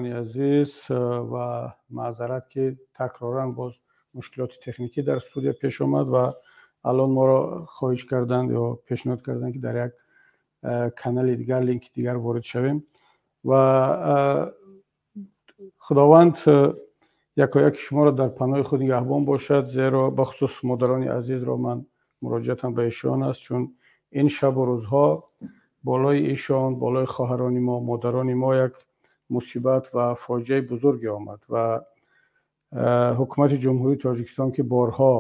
Дӯстони азиз, ва маъзарат, ки такроран боз мушкилоти техникӣ дар студия пеш омад ва алон моро хоҳиш карданд ё пешниҳод карданд, ки дар як канали дигар, линки дигар ворид шавем. Ва Худованд якояки шуморо дар паноҳи худ нигаҳбон бошад, зеро бахусус модарони азизро ман муроҷиатам ба эшон аст, чун ин шабу рӯзҳо болои эшон, болои хоҳарони мо, модарони мо як мусибат ва фоҷиаи бузурге омад. Ва ҳукумати Ҷумҳурии Тоҷикистон, ки борҳо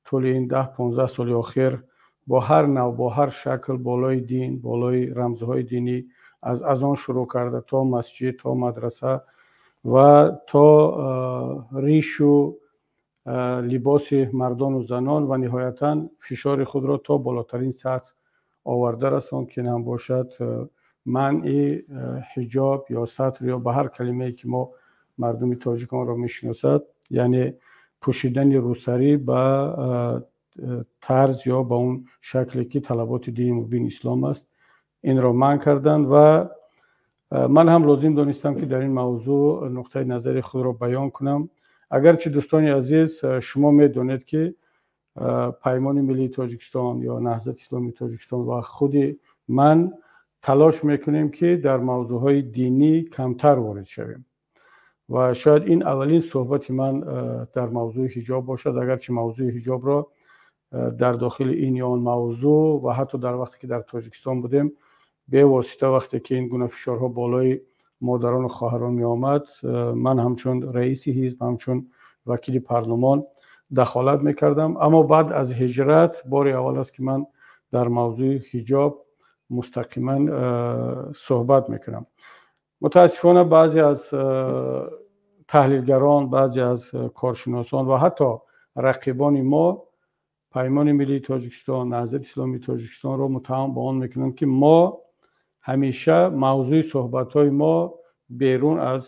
тӯли ин 10-15 соли охир бо ҳар нав, бо ҳар шакл болои дин, болои рамзҳои динӣ, аз азон шурӯъ карда то масҷид, то мадраса ва то ришу либоси мардону занон ва ниҳоятан фишори худро то болотарин сатҳ оварда расонд, ки ин ҳам бошад манъи ҳиҷоб ё сатр ё ба ҳар калимае, ки мо мардуми тоҷик онро мешиносад, яъне пӯшидани рӯсарӣ ба тарз ё ба он шакле, ки талаботи дини мубини ислом аст, инро манъ карданд. Ва ман ҳам лозим донистам, ки дар ин мавзӯъ нуқтаи назари худро баён кунам. Агарчи, дӯстони азиз, шумо медонед, ки Паймони миллии Тоҷикистон ё Наҳзати исломии Тоҷикистон ва худи ман талош мекунем, ки дар мавзӯъҳои динӣ камтар ворид шавем, ва шояд ин аввалин суҳбати ман дар мавзӯи ҳиҷоб бошад. Агарчи мавзӯи ҳиҷобро дар дохили ин ё он мавзӯъ ва ҳатто дар вақте ки дар Тоҷикистон будем, бевосита вақте ки ин гуна фишорҳо болои модарону хоҳарон меомад, ман ҳамчун раиси ҳизб, ҳамчун вакили парлумон дахолат мекардам. Аммо баъд аз ҳиҷрат бори аввал аст, ки ман дар мавзӯи ҳиҷоб мустақиман суҳбат мекунам. Мутаассифона, баъзе аз таҳлилгарон, баъзе аз коршиносон ва ҳатто рақибони мо Паймони миллии Тоҷикистон, Наҳзати исломии Тоҷикистонро муттаҳам ба он мекунанд, ки мо ҳамеша мавзӯи суҳбатҳои мо берун аз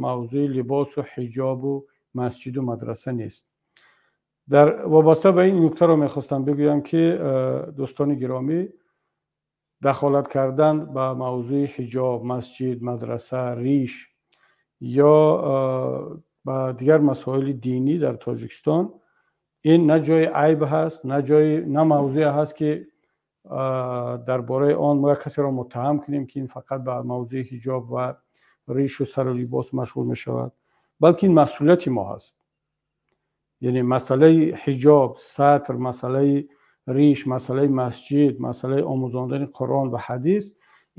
мавзӯи либосу ҳиҷобу масҷиду мадраса нест. Дар вобаста ба ин нуктаро мехостам бигӯям, ки, дӯстони гиромӣ, дахолат кардан ба мавзӯи ҳиҷоб, масҷид, мадраса, риш ё ба дигар масоили динӣ дар Тоҷикистон ин на ҷои айб ҳаст, на ҷои, на мавзӯе ҳаст, ки дар бораи он мо як касеро муттаҳам кунем, ки ин фақат ба мавзӯи ҳиҷоб ва ришу сару либос машғул мешавад, балки ин масъулияти мо ҳаст. Яъне масъалаи ҳиҷоб, сатр, масъалаи риш, масъалаи масҷид, масъалаи омӯзондани Қуръон ва ҳадис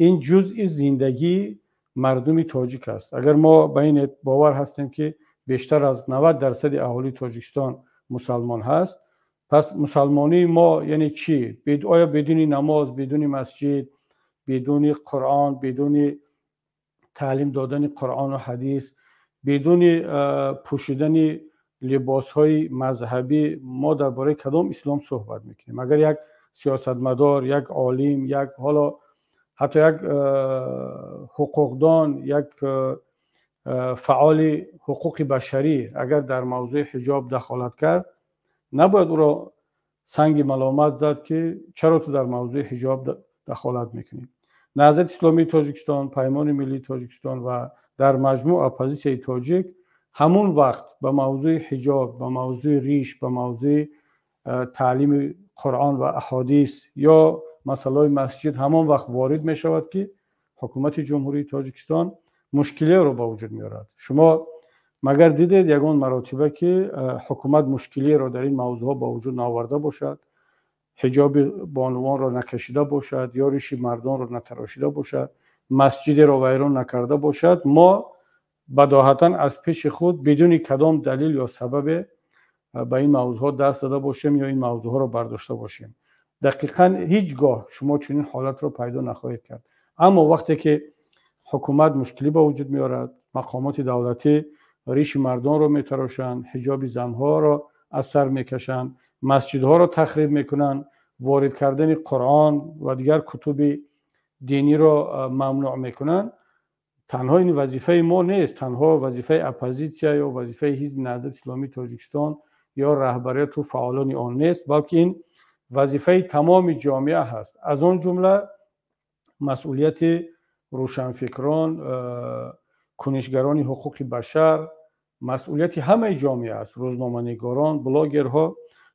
ин ҷузъи зиндагии мардуми тоҷик аст. Агар мо ба ин бовар ҳастем, ки бештар аз 90 дарсади аҳолии Тоҷикистон мусалмон ҳаст, пас мусалмонии мо яъне чӣ? Оё бидуни намоз, бидуни масҷид, бидуни Қуръон, бидуни таълим додани Қуръону ҳадис, бидуни пӯшидани либосҳои мазҳабӣ мо дар бораи кадом ислом суҳбат мекунем? Агар як сиёсатмадор, як олим, як ҳоло ҳатто як ҳуқуқдон, як фаъоли ҳуқуқи башарӣ агар дар мавзӯи ҳиҷоб дахолат кард, набояд ӯро санги маломат зад, ки чаро ту дар мавзӯи ҳиҷоб дахолат мекунӣ. Наҳзати исломии Тоҷикистон, Паймони миллии Тоҷикистон ва дар маҷмӯъ оппозитсияи тоҷик ҳамун вақт ба мавзӯи ҳиҷоб, ба мавзӯи риш, ба мавзӯи таълими Қуръон ва аҳодис ё масъалаҳои масҷид ҳамон вақт ворид мешавад, ки ҳукумати Ҷумҳурии Тоҷикистон мушкилиро ба вуҷуд меорад. Шумо магар дидед ягон маротиба, ки ҳукумат мушкилиро дар ин мавзӯъҳо ба вуҷуд наоварда бошад, ҳиҷоби бонувонро накашида бошад ё риши мардонро натарошида бошад, масҷидеро вайрон накарда бошад? Мо бадоҳатан аз пеши худ бидуни кадом далил ё сабабе ба ин мавзӯъҳо даст зада бошем ё ин мавзӯъҳоро бардошта бошем, дақиқан ҳеҷ гоҳ шумо чунин ҳолатро пайдо нахоҳед кард. Аммо вақте ки ҳукумат мушкилӣ ба вуҷуд меорад, мақомоти давлатӣ риши мардонро метарошанд, ҳиҷоби занҳоро аз сар мекашанд, масҷидҳоро тахриб мекунанд, ворид кардани Қуръон ва дигар кутуби диниро мамнӯъ мекунанд, танҳо ин вазифаи мо нест, танҳо вазифаи оппозитсия ё вазифаи ҳизби Наҳзати исломии Тоҷикистон ё раҳбарияту фаъолони он нест, балки ин вазифаи тамоми ҷомеа ҳаст, аз он ҷумла масъулияти рӯшанфикрон. Кунишгарони ҳуқуқи башар, масъулияти ҳамаи ҷомеа аст, рӯзноманигорон, блогерҳо.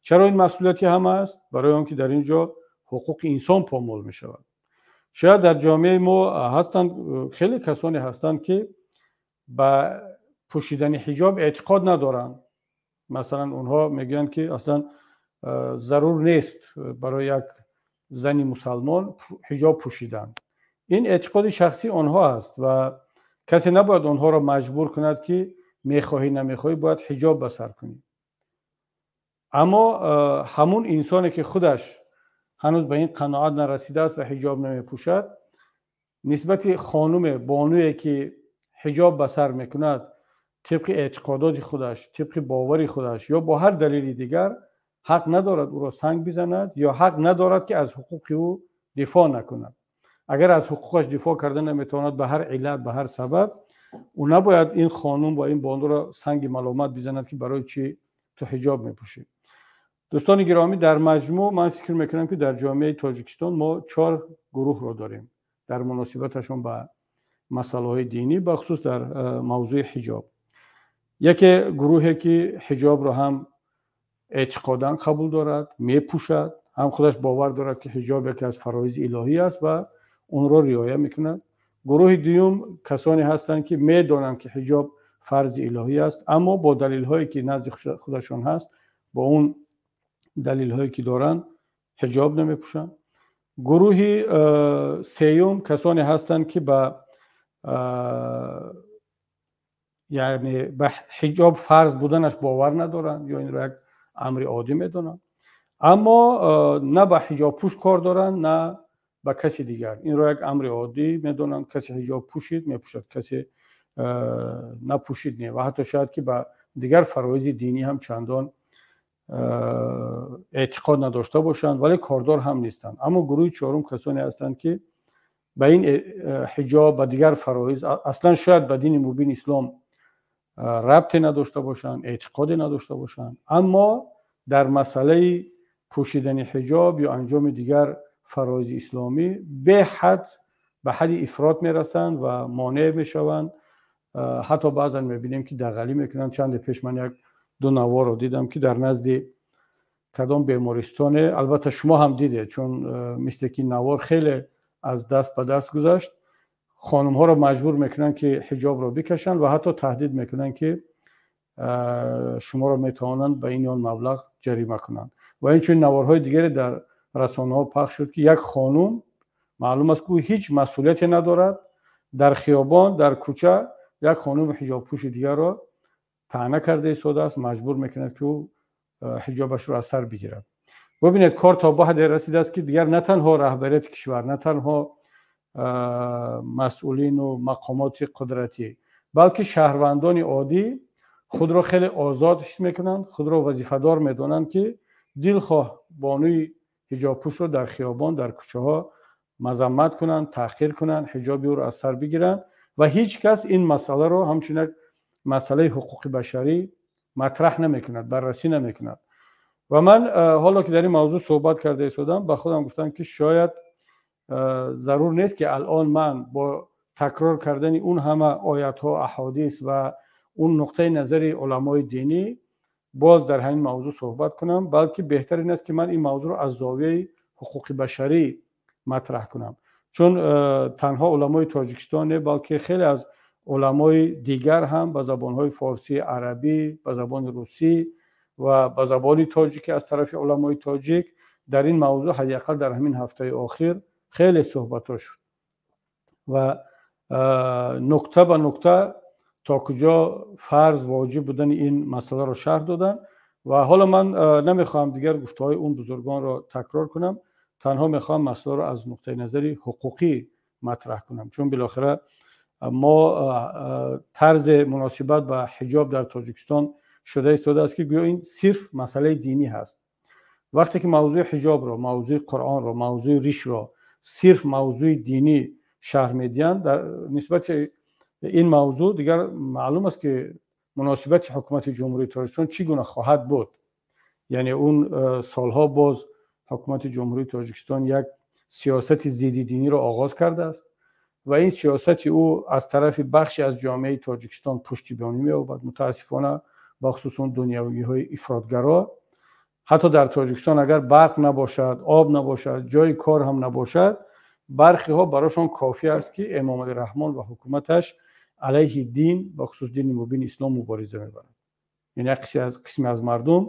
Чаро ин масъулияти ҳама аст? Барои он ки дар ин ҷо ҳуқуқи инсон помол мешавад. Шояд дар ҷомеаи мо ҳастанд, хеле касоне ҳастанд, ки ба пӯшидани ҳиҷоб эътиқод надоранд. Масалан, онҳо мегӯянд, ки аслан зарур нест барои як зани мусалмон ҳиҷоб пӯшидан. Ин эътиқоди шахсии онҳо аст ва касе набояд онҳоро маҷбур кунад, ки мехоҳӣ, намехоҳӣ, бояд ҳиҷоб ба сар кунӣ. Аммо ҳамун инсоне, ки худаш ҳанӯз ба ин қаноат нарасидааст ва ҳиҷоб намепӯшад, нисбати хонуме, бонуе, ки ҳиҷоб ба сар мекунад, тибқи эътиқодоти худаш, тибқи бовари худаш ё бо ҳар далели дигар, ҳақ надорад ӯро санг бизанад ё ҳақ надорад, ки аз ҳуқуқи ӯ дифоъ накунад. Агар аз ҳуқуқаш дифоъ карда наметавонад, ба ҳар иллат, ба ҳар сабаб, ӯ набояд ин хонум ва ин бонуро санги маломат бизанад, ки барои чӣ ту ҳиҷоб мепӯшӣ. Дӯстони гиромӣ, дар маҷмӯъ ман фикр мекунам, ки дар ҷомеаи Тоҷикистон мо чор гурӯҳро дорем дар муносибаташон ба масъалаҳои динӣ, бахусус дар мавзӯи ҳиҷоб. Яке гурӯҳе, ки ҳиҷобро ҳам эътиқодан қабул дорад, мепӯшад, ҳам худаш бовар дорад, ки ҳиҷоб яке аз фароизи илоҳӣ аст ва онро риоя мекунад. Гурӯҳи дуюм касоне ҳастанд, ки медонанд, ки ҳиҷоб фарзи илоҳӣ аст, аммо бо далелҳое, ки назди худашон ҳаст, бо он далелҳое, ки доранд, ҳиҷоб намепӯшанд. Гурӯҳи сеюм касоне ҳастанд, ки ба яъне ба ҳиҷоб фарз буданаш бовар надоранд ё инро як амри оддӣ медонанд, аммо на ба ҳиҷобпӯш кор доранд, на ба каси дигар. Инро як амри оддӣ медонанд: касе ҳиҷоб пӯшид, мепӯшад, касе напӯшид, не. Ва ҳатто шояд, ки ба дигар фароизи динӣ ҳам чандон эътиқод надошта бошанд, вале кордор ҳам нестанд. Аммо гурӯҳи чорум касоне ҳастанд, ки ба ин ҳиҷоб, ба дигар фароиз, аслан шояд ба дини мубини ислом рабте надошта бошанд, эътиқоде надошта бошанд, аммо дар масъалаи пӯшидани ҳиҷоб ё анҷоми дигар фароизи исломӣ беҳад, ба ҳадди ифрот мерасанд ва монеъ мешаванд. Ҳатто баъзан мебинем, ки дағалӣ мекунанд. Чанде пеш ман як ду наворро дидам, ки дар назди кадом бемористоне, албатта шумо ҳам дидед, чун мисле ки навор хеле аз даст ба даст гузашт, хонумҳоро маҷбур мекунанд, ки ҳиҷобро бикашанд ва ҳатто таҳдид мекунанд, ки шуморо метавонанд ба ин ё он маблағ ҷарима кунанд. Ва инчунин наворҳои дигаре дар расонаҳо пахш шуд, ки як хонум, маълум аст, ки ӯ ҳеҷ масъулияте надорад, дар хиёбон, дар кӯча як хонуми ҳиҷобпӯши дигарро таъна карда истодааст, маҷбур мекунад, ки ӯ ҳиҷобашро аз сар бигирад. Бубинед, кор то ба ҳадде расидааст, ки дигар на танҳо раҳбарияти кишвар, на танҳо масъулину мақомоти қудратӣ, балки шаҳрвандони оддӣ худро хеле озод ҳис мекунанд, худро вазифадор медонанд, ки дилхоҳ бонуи ҳиҷобпӯшро дар хиёбон, дар кӯчаҳо мазаммат кунанд, таҳқир кунанд, ҳиҷоби ӯро аз сар бигиранд ва ҳеҷ кас ин масъаларо ҳамчун як масъалаи ҳуқуқи башарӣ матраҳ намекунад, баррасӣ намекунад. Ва ман ҳоло ки дар ин мавзӯъ суҳбат карда истодам, ба худам гуфтам, ки шояд зарур нест, ки алон ман бо такрор кардани он ҳама оятҳо, аҳодис ва он нуқтаи назари уламои динӣ боз дар ҳамин мавзӯъ суҳбат кунам, балки беҳтар ин аст, ки ман ин мавзӯъро аз зовияи ҳуқуқи башарӣ матраҳ кунам, чун танҳо уламои Тоҷикистон не, балки хеле аз уламои дигар ҳам ба забонҳои форсӣ, арабӣ, ба забони русӣ ва ба забони тоҷикӣ аз тарафи уламои тоҷик дар ин мавзӯъ ҳадди ақал дар ҳамин ҳафтаи охир хеле суҳбатҳо шуд ва нукта ба нукта то куҷо фарз, воҷиб будани ин масъаларо шарҳ доданд. Ва ҳоло ман намехоҳам дигар гуфтаҳои он бузургонро такрор кунам, танҳо мехоҳам масъаларо аз нуқтаи назари ҳуқуқӣ матраҳ кунам, чун билохира мо тарзи муносибат ба ҳиҷоб дар Тоҷикистон шуда истодааст, ки гӯё ин сирф масъалаи динӣ ҳаст. Вақте ки мавзӯи ҳиҷобро, мавзӯи Қуръонро, мавзӯи ришро сирф мавзӯи динӣ шарҳ медиҳанд, дар нисбати ин мавзӯъ дигар маълум аст, ки муносибати ҳукумати Ҷумҳурии Тоҷикистон чӣ гуна хоҳад буд. Яъне он солҳо боз ҳукумати Ҷумҳурии Тоҷикистон як сиёсати зидди диниро оғоз кардааст. Ва ин сиёсати ӯ аз тарафи бахше аз ҷомеаи Тоҷикистон пуштибонӣ меёбад, мутаассифона, бахусус он дунявиҳои ифротгаро. Ҳатто дар Тоҷикистон агар барқ набошад, об набошад, ҷои кор ҳам набошад, бархиҳо барошон кофӣ аст, ки Эмомалӣ Раҳмон ва ҳукуматаш алайҳи дин, бахусус дини мубини ислом, мубориза мебаранд. Яъне як қисме аз мардум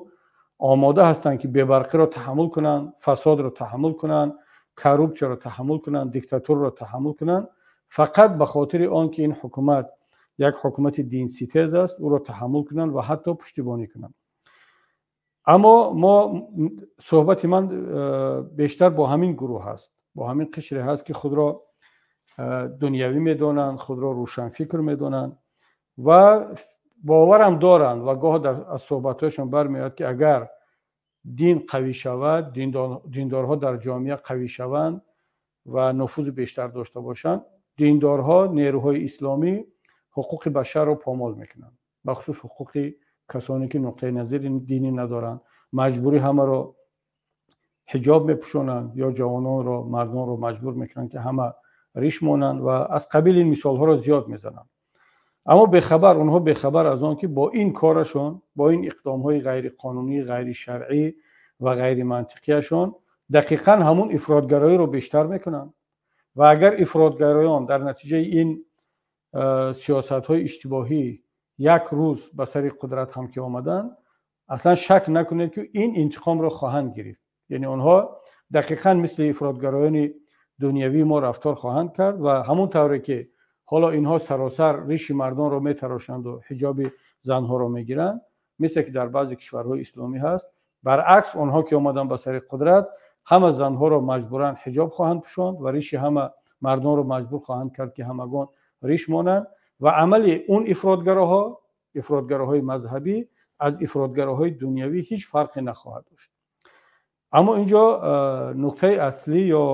омода ҳастанд, ки бебарқиро таҳаммул кунанд, фасодро таҳаммул кунанд, коррупсияро таҳаммул кунанд, диктатурро таҳаммул кунанд, фақат ба хотири он ки ин ҳукумат як ҳукумати динситез аст, ӯро таҳаммул кунанд ва ҳатто пуштибонӣ кунанд. Аммо мо суҳбати ман бештар бо ҳамин гурӯҳ ҳаст, бо ҳамин қишре ҳаст, ки худро дунявӣ медонанд, худро рӯшанфикр медонанд ва боварам доранд, ва гоҳ аз суҳбатҳояшон бармеояд, ки агар дин қавӣ шавад, диндорҳо дар ҷомеа қавӣ шаванд ва нуфузи бештар дошта бошанд, диндорҳо, нерӯҳои исломӣ ҳуқуқи башарро помол мекунанд, бахусус ҳуқуқи касоне ки нуқтаи назари динӣ надоранд, маҷбурӣ ҳамаро ҳиҷоб мепӯшонанд ё ҷавононро, мардонро маҷбур мекунанд, ки ҳама риш монанд, ва аз қабили ин мисолҳоро зиёд мезананд. Аммо бехабар, онҳо бехабар аз он ки бо ин корашон, бо ин иқдомҳои ғайриқонунӣ, ғайришаръӣ ва ғайримантиқияшон дақиқан ҳамун ифротгароиро бештар мекунанд. Ва агар ифротгароён дар натиҷаи ин сиёсатҳои иштибоҳӣ як рӯз ба сари қудрат ҳам ки омаданд, аслан шак накунед, ки ин интиқомро хоҳанд гирифт. Яъне онҳо дақиқан мисли ифротгароёни дунявии мо рафтор хоҳанд кард ва ҳамон тавре ки ҳоло инҳо саросар риши мардонро метарошанду ҳиҷоби занҳоро мегиранд, мисле ки дар баъзе кишварҳои исломӣ ҳаст, баръакс онҳо ки омаданд ба сари қудрат, ҳама занҳоро маҷбуран ҳиҷоб хоҳанд пӯшонд ва риши ҳама мардонро маҷбур хоҳанд кард, ки ҳамагон риш монанд. Ва амали он ифротгароҳо, ифротгароҳои мазҳабӣ, аз ифротгароҳои дунявӣ ҳеҷ фарқе нахоҳад дошт. Аммо инҷо нуктаи аслӣ, ё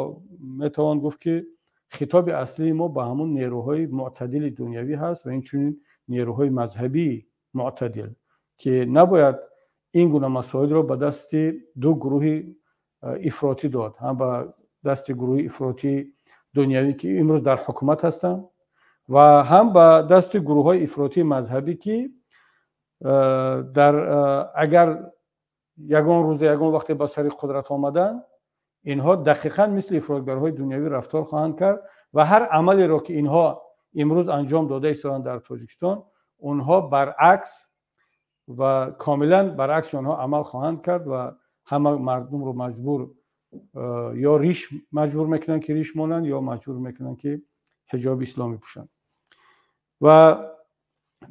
метавон гуфт, ки хитоби аслии мо ба ҳамун нерӯҳои мӯътадили дунявӣ ҳаст ва инчунин нерӯҳои мазҳабии мӯътадил, ки набояд ин гуна масоилро ба дасти ду гурӯҳи ифротӣ дод, ҳам ба дасти гурӯҳи ифротии дунявӣ, ки имрӯз дар ҳукумат ҳастанд, ва ҳам ба дасти гурӯҳҳои ифротии мазҳабӣ, ки дар агар ягон рӯзе, ягон вақте ба сари қудрат омаданд, инҳо дақиқан мисли ифротгарҳои дунявӣ рафтор хоҳанд кард ва ҳар амалеро ки инҳо имрӯз анҷом дода истоданд дар Тоҷикистон, онҳо баръакс ва комилан баръакси онҳо амал хоҳанд кард ва ҳама мардумро маҷбур ё риш маҷбур мекунанд, ки риш монанд, ё маҷбур мекунанд, ки ҳиҷоби исломӣ пӯшанд. Ва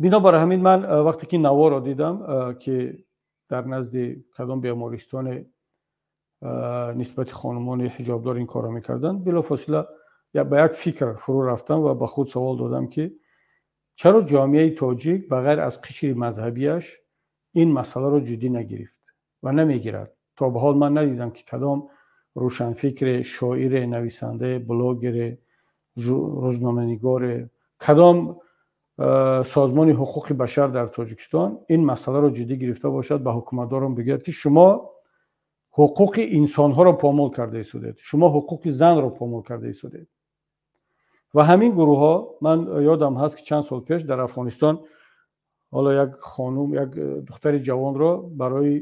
бинобар ҳамин ман вақте ки наворо дидам, ки дар назди кадом бемористоне нисбати хонумони ҳиҷобдор ин корро мекарданд, билофосила ба як фикр фурӯ рафтам ва ба худ савол додам, ки чаро ҷомеаи тоҷик ба ғайр аз қишри мазҳабияш ин масъаларо ҷиддӣ нагирифт ва намегирад. То ба ҳол ман надидам, ки кадом рӯшанфикре, шоире, нависанде, блогере, рӯзноманигоре, кадом созмони ҳуқуқи башар дар Тоҷикистон ин масъаларо ҷиддӣ гирифта бошад, ба ҳукуматдорон бигӯяд, ки шумо ҳуқуқи инсонҳоро помол карда истодед, шумо ҳуқуқи занро помол карда истодед. Ва ҳамин гурӯҳҳо, ман ёдам ҳаст, ки чанд сол пеш дар Афғонистон ҳоло як хонум, як духтари ҷавонро барои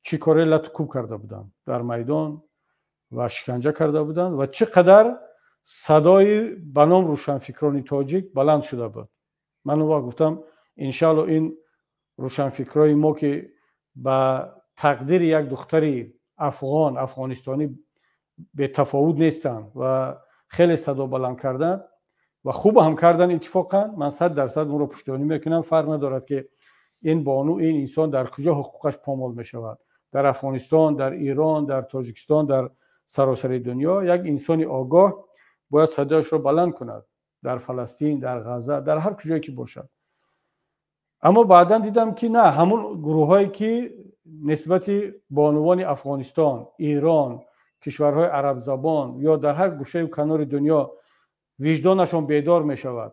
чӣ коре лату кӯб карда буданд дар майдон ва шиканҷа карда буданд, ва чӣ қадар садои ба ном рӯшанфикрони тоҷик баланд шуда буд. Ман он вақт гуфтам, иншаалло ин рӯшанфикрои мо, ки ба тақдири як духтари афғон, афғонистонӣ бетафовут нестанд ва хеле садо баланд карданд ва хуб ҳам карданд, иттифоқан ман 100% онро пуштибонӣ мекунам. Фарқ надорад, ки ин бону, ин инсон дар куҷо ҳуқуқаш помол мешавад, дар Афғонистон, дар Эрон, дар Тоҷикистон, дар саросари дунё, як инсони огоҳ бояд садояшро баланд кунад, дар Фаластин, дар Ғазза, дар ҳар куҷое ки бошад. Аммо баъдан дидам, ки на, ҳамун гурӯҳҳое ки нисбати бонувони Афғонистон, Эрон, кишварҳои арабзабон ё дар ҳар гӯшаю канори дунё виҷдонашон бедор мешавад,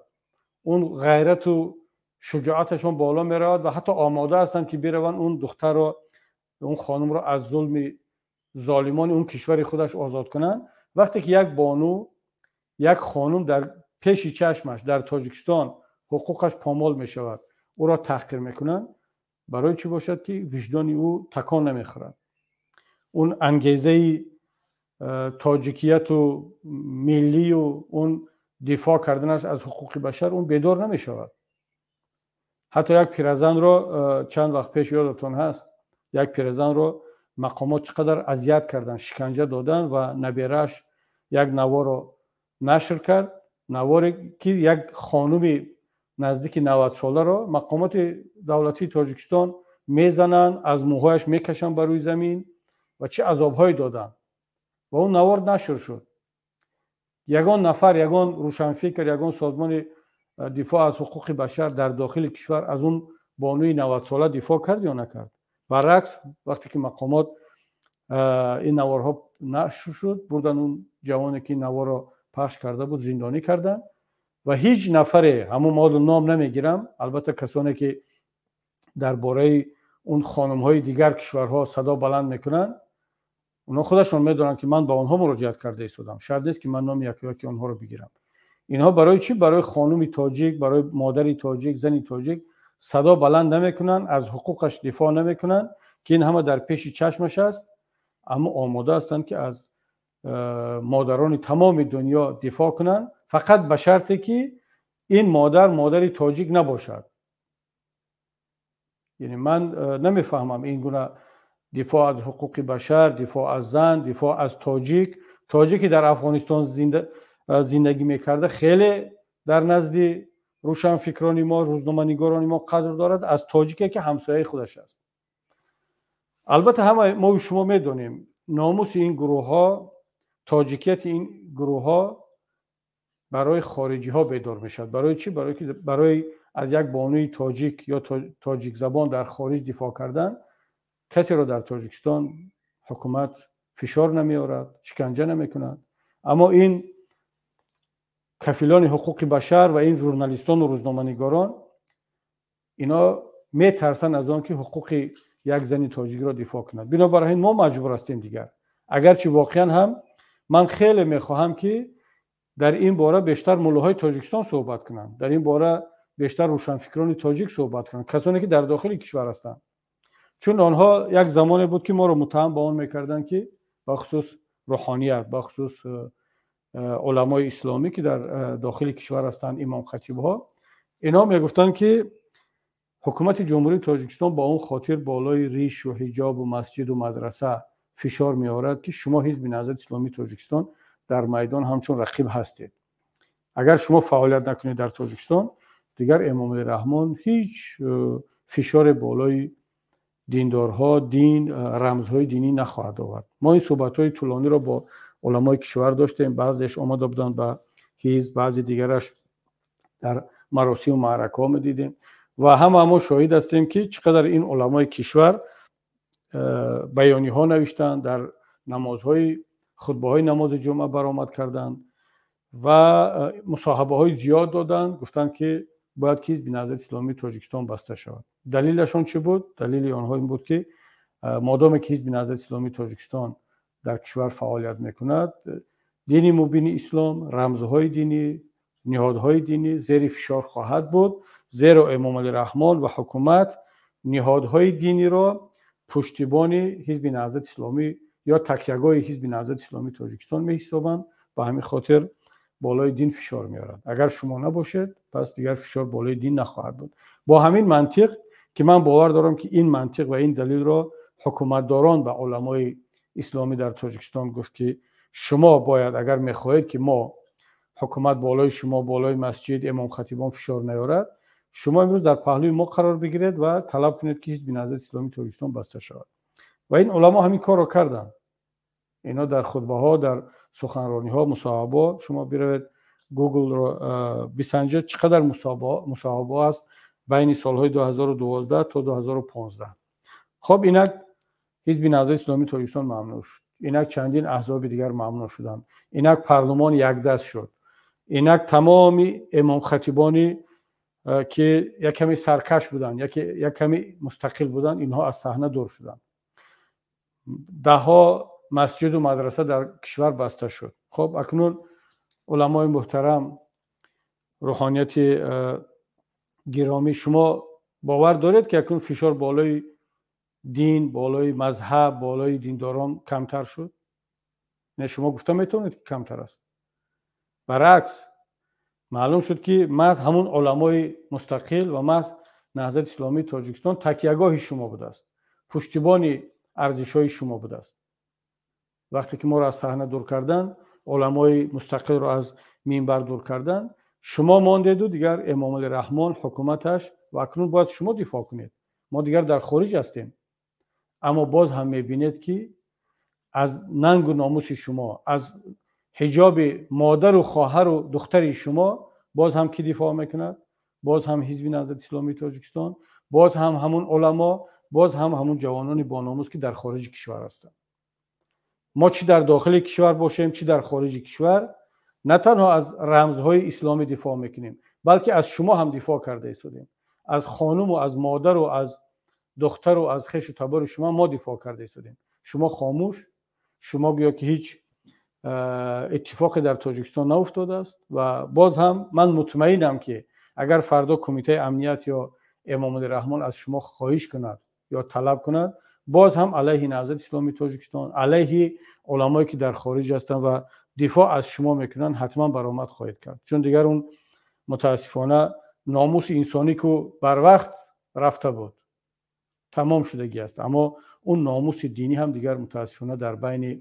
он ғайрату шуҷоаташон боло меравад ва ҳатто омода ҳастанд, ки бираванд он духтарро, он хонумро аз зулми золимони он кишвари худаш озод кунанд. Вақте ки як бону, як хонум дар пеши чашмаш дар Тоҷикистон ҳуқуқаш помол мешавад, ӯро таҳқир мекунанд, барои чӣ бошад ки виҷдони ӯ такон намехӯрад? Он ангезаи тоҷикияту миллию он дифоъ карданаш аз ҳуқуқи башар он бедор намешавад. Ҳатто як пиразанро чанд вақт пеш, ёдатон ҳаст, як пиразанро мақомот чӣ қадар азият карданд, шиканҷа доданд ва наберааш як наворо нашр кард, наворе ки як хонуми наздики 90-соларо мақомоти давлатии Тоҷикистон мезананд, аз мӯҳояш мекашанд ба рӯи замин ва чӣ азобҳое доданд. Ва он навор нашр шуд. Ягон нафар, ягон рӯшанфикр, ягон созмони дифоъ аз ҳуқуқи башар дар дохили кишвар аз он бонуи 90-сола дифоъ кард ё накард? Баръакс, вақте ки мақомот ин наворҳо нашр шуд, бурдан он ҷавоне ки ин наворро пахш карда буд, зиндонӣ карданд ва ҳеҷ нафаре, ҳамун моду ном намегирам, албатта, касоне ки дар бораи он хонумҳои дигар кишварҳо садо баланд мекунанд, онҳо худашон медонанд, ки ман ба онҳо муроҷиат карда истодам. Шарт нест, ки ман номи якояки онҳоро бигирам. Инҳо барои чӣ барои хонуми тоҷик, барои модари тоҷик, зани тоҷик садо баланд намекунанд, аз ҳуқуқаш дифоъ намекунанд, ки ин ҳама дар пеши чашмаш аст, аммо омода ҳастанд, ки аз модарони тамоми дунё дифоъ кунанд, фақат ба шарте ки ин модар модари тоҷик набошад? Яъне ман намефаҳмам ин гуна дифоъ аз ҳуқуқи башар, дифоъ аз зан, дифоъ аз тоҷик. Тоҷике дар Афғонистон зиндагӣ мекарда, хеле дар назди рӯшанфикрони мо, рӯзноманигорони мо қадр дорад аз тоҷике ки ҳамсояи худаш аст. Албатта, ҳама мо шумо медонем, номуси ин гурӯҳҳо, тоҷикияти ин гурӯҳҳо барои хориҷиҳо бедор мешавад. Барои чӣ? Барои ки барои аз як бонуи тоҷик ё тоҷикзабон дар хориҷ дифоъ кардан касеро дар Тоҷикистон ҳукумат фишор намеорад, шиканҷа намекунад. Аммо ин кафилони ҳуқуқи башар ва ин журналистону рӯзноманигорон, ино метарсанд аз он ки ҳуқуқи як зани тоҷикро дифоъ кунад. Бинобар ин мо маҷбур ҳастем дигар, агарчи воқеан ҳам ман хеле мехоҳам, ки дар ин бора бештар муллоҳои Тоҷикистон суҳбат кунанд, дар ин бора бештар рӯшанфикрони тоҷик суҳбат кунанд, касоне ки дар дохили кишвар ҳастанд, чун онҳо як замоне буд, ки моро муттаҳам ба он мекарданд, ки бахусус рӯҳоният, бахусус уламои исломӣ, ки дар дохили кишвар ҳастанд, имомхатибҳо, инҳо мегуфтанд, ки ҳукумати Ҷумҳурии Тоҷикистон ба он хотир болои ришу ҳиҷобу масҷиду мадраса фишор меорад, ки шумо Ҳизби Наҳзати Исломии Тоҷикистон дар майдон ҳамчун рақиб ҳастед. Агар шумо фаъолият накунед дар Тоҷикистон, дигар Эмомалӣ Раҳмон ҳеҷ фишоре болои диндорҳо, дин, рамзҳои динӣ нахоҳад овард. Мо ин суҳбатҳои тӯлониро бо уламои кишвар доштем. Баъзеаш омада буданд ба ҳизб, баъзи дигараш дар маросиму маъракаҳо медидем ва ҳама мо шоҳид ҳастем, ки чӣ қадар ин уламои кишвар баёниҳо навиштанд, дар намозҳои хутбаҳои намози ҷумъа баромад карданд ва мусоҳибаҳои зиёд доданд. Гуфтанд, ки бояд ки Ҳизби Наҳзати Исломии Тоҷикистон баста шавад. Далелашон чӣ буд? Далели онҳо ин буд, ки модоме ки Ҳизби Наҳзати Исломии Тоҷикистон дар кишвар фаъолият мекунад, дини мубини ислом, рамзҳои динӣ, ниҳодҳои динӣ зери фишор хоҳад буд, зеро Эмомалӣ Раҳмон ва ҳукумат ниҳодҳои диниро пуштибони Ҳизби Наҳзати Исломӣ ё такягоҳи Ҳизби Наҳзати Исломии Тоҷикистон меҳисобанд. Ба ҳамин хотир болои дин фишор меорад. Агар шумо набошед, пас дигар фишор болои дин нахоҳад буд. Бо ҳамин мантиқ, ки ман бовар дорам, ки ин мантиқ ва ин далелро ҳукуматдорон ба уламои исломӣ дар Тоҷикистон гуфт, ки шумо бояд, агар мехоҳед, ки мо ҳукумат болои шумо, болои масҷид, имомхатибон фишор наёрад, шумо имрӯз дар паҳлӯи мо қарор бигиред ва талаб кунед, ки Ҳизби Наҳзати Исломии Тоҷикистон баста шавад. Ва ин уламо ҳамин корро карданд. Инҳо дар хутбаҳо, дар суханрониҳо, мусоҳибаҳо, шумо биравед, Гуглро бисанҷед, чӣ қадар мусоҳибаҳо аст байни солҳои 2012 то 2015. Хоб, инак Ҳизби Наҳзати Исломии Тоҷикистон мамнӯъ шуд, инак чандин аҳзоби дигар мамнӯъ шуданд, инак парлумон якдаст шуд, инак тамоми имомхатибони ки як каме саркаш буданд, як каме мустақил буданд, инҳо аз саҳна дур шуданд. Даҳҳо масҷиду мадраса дар кишвар баста шуд. Хоб, акнун уламои муҳтарам Рӯҳонияти гиромӣ, шумо бовар доред, ки акнун фишор болои дин, болои мазҳаб, болои диндорон камтар шуд? Не, шумо гуфта метавонед, ки камтар аст. Баръакс, маълум шуд, ки маҳз ҳамун уламои мустақил ва маҳз Наҳзати Исломии Тоҷикистон такягоҳи шумо будааст, пуштибони арзишҳои шумо будааст. Вақте ки моро аз саҳна дур кардан, уламои мустақилро аз минбар дур кардан, шумо мондеду дигар Эмомалӣ Раҳмон, ҳукуматаш, ва акнун бояд шумо дифоъ кунед. Мо дигар дар хориҷ ҳастем, аммо боз ҳам мебинед, ки аз нангу номуси шумо, аз ҳиҷоби модару хоҳару духтари шумо боз ҳам кӣ дифоъ мекунад? Боз ҳам Ҳизби Наҳзати Исломии Тоҷикистон, боз ҳам ҳамун уламо, боз ҳам ҳамун ҷавонони бономус, ки дар хориҷи кишвар ҳастанд. Мо чӣ дар дохили кишвар бошем, чӣ дар хориҷи кишвар, на танҳо аз рамзҳои исломӣ дифоъ мекунем, балки аз шумо ҳам дифоъ карда истодем. Аз хонуму аз модару аз духтару аз хешу табори шумо мо дифоъ карда истодем. Шумо хомӯш, шумо гӯё ки ҳеҷ иттифоқе дар Тоҷикистон науфтодааст. Ва боз ҳам ман мутмаинам, ки агар фардо Кумитаи амният ё Эмомалӣ Раҳмон аз шумо хоҳиш кунад ё талаб кунад, боз ҳам алайҳи Наҳзати Исломии Тоҷикистон, алайҳи уламое, ки дар хориҷ ҳастанд ва дифоъ аз шумо мекунанд, ҳатман баромад хоҳед кард, чун дигар он мутаассифона номуси инсонӣ ку барвақт рафта буд, тамом шудагӣ аст, аммо он номуси динӣ ҳам дигар мутаассифона дар байни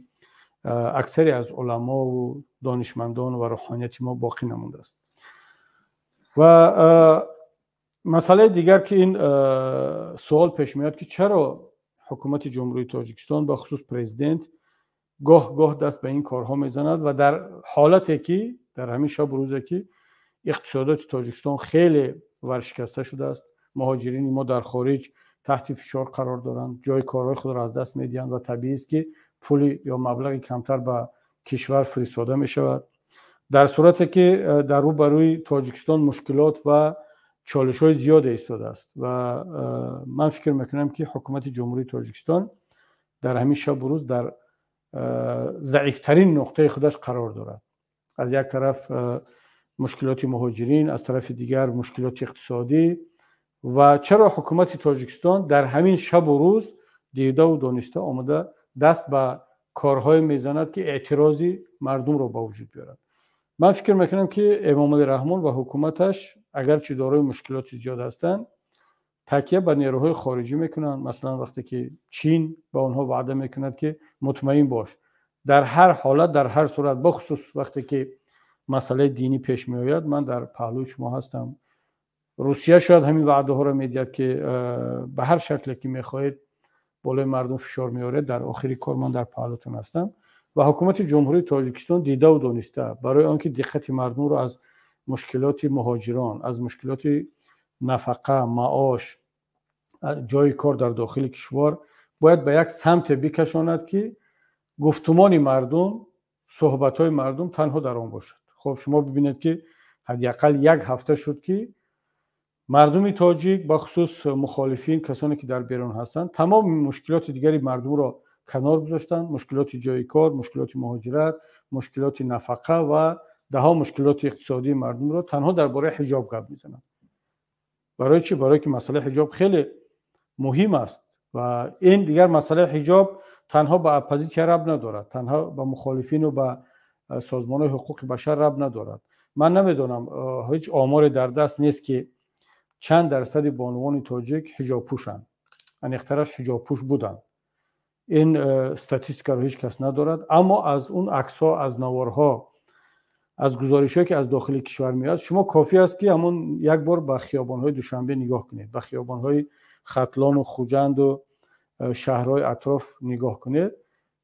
аксаре аз уламову донишмандон ва рӯҳонияти мо боқӣ намондааст. Ва масъалаи дигар, ки ин суол пеш меояд, ки чаро ҳукумати Ҷумҳурии Тоҷикистон, бахусус президент, гоҳ гоҳ даст ба ин корҳо мезанад ва дар ҳолате ки дар ҳамин шабу рӯзе ки иқтисодоти Тоҷикистон хеле варшикаста шудааст, муҳоҷирини мо дар хориҷ таҳти фишор қарор доранд, ҷои корҳои худро аз даст медиҳанд ва табиист, ки пули ё маблағи камтар ба кишвар фиристода мешавад, дар сурате ки дар рӯ ба рӯи Тоҷикистон мушкилот ва чолишҳои зиёде истодааст. Ва ман фикр мекунам, ки ҳукумати Ҷумҳурии Тоҷикистон дар ҳамин шабу рӯз дар заифтарин нуқтаи худаш қарор дорад. Аз як тараф мушкилоти муҳоҷирин, аз тарафи дигар мушкилоти иқтисодӣ. Ва чаро ҳукумати Тоҷикистон дар ҳамин шабу рӯз дидаву дониста омада даст ба корҳое мезанад, ки эътирози мардумро ба вуҷуд биёрад? Ман фикр мекунам, ки Эмомалӣ Раҳмон ва ҳукуматаш, агарчи дорои мушкилоти зиёд ҳастанд, такя ба нерӯҳои хориҷӣ мекунанд. Масалан, вақте ки Чин ба онҳо ваъда мекунад, ки мутмаин бош, дар ҳар ҳолат, дар ҳар сурат, бахусус вақте ки масъалаи динӣ пеш меояд, ман дар паҳлӯи шумо ҳастам. Русия шояд ҳамин ваъдаҳоро медиҳад, ки ба ҳар шакле ки мехоҳед болои мардум фишор меоред, дар охири кор ман дар паҳлӯтон ҳастам. Ва ҳукумати Ҷумҳурии Тоҷикистон дидаву дониста барои он ки диққати мардумро аз мушкилоти муҳоҷирон, аз мушкилоти нафақа, маош, ҷои кор дар дохили кишвар бояд ба як самте бикашонад, ки гуфтумони мардум, суҳбатҳои мардум танҳо дар он бошад. Хуб, шумо бибинед, ки ҳадди ақал як ҳафта шуд, ки мардуми тоҷик, бахусус мухолифин, касоне ки дар берун ҳастанд, тамоми мушкилоти дигари мардумро канор гузоштанд: мушкилоти ҷои кор, мушкилоти муҳоҷират, мушкилоти нафақа ва даҳо мушкилоти иқтисодии мардумро, танҳо дар бораи ҳиҷоб гап мезананд. Барои чӣ? Барое ки масъалаи ҳиҷоб хеле муҳим аст. Ва ин дигар масъалаи ҳиҷоб танҳо ба оппозитсия рабт надорад, танҳо ба мухолифину ба созмонҳои ҳуқуқи башар рабт надорад. Ман намедонам, ҳеҷ оморе дар даст нест, ки чанд дарсади бонувони тоҷик ҳиҷобпӯшанд, аниқтараш ҳиҷобпӯш буданд. Ин статистикаро ҳеҷ кас надорад, аммо аз он аксҳо, аз наворҳо, аз гузоришҳое, ки аз дохили кишвар меояд, шумо кофӣ аст, ки ҳамон як бор ба хиёбонҳои Душанбе нигоҳ кунед, ба хиёбонҳои Хатлону Хуҷанду шаҳрҳои атроф нигоҳ кунед,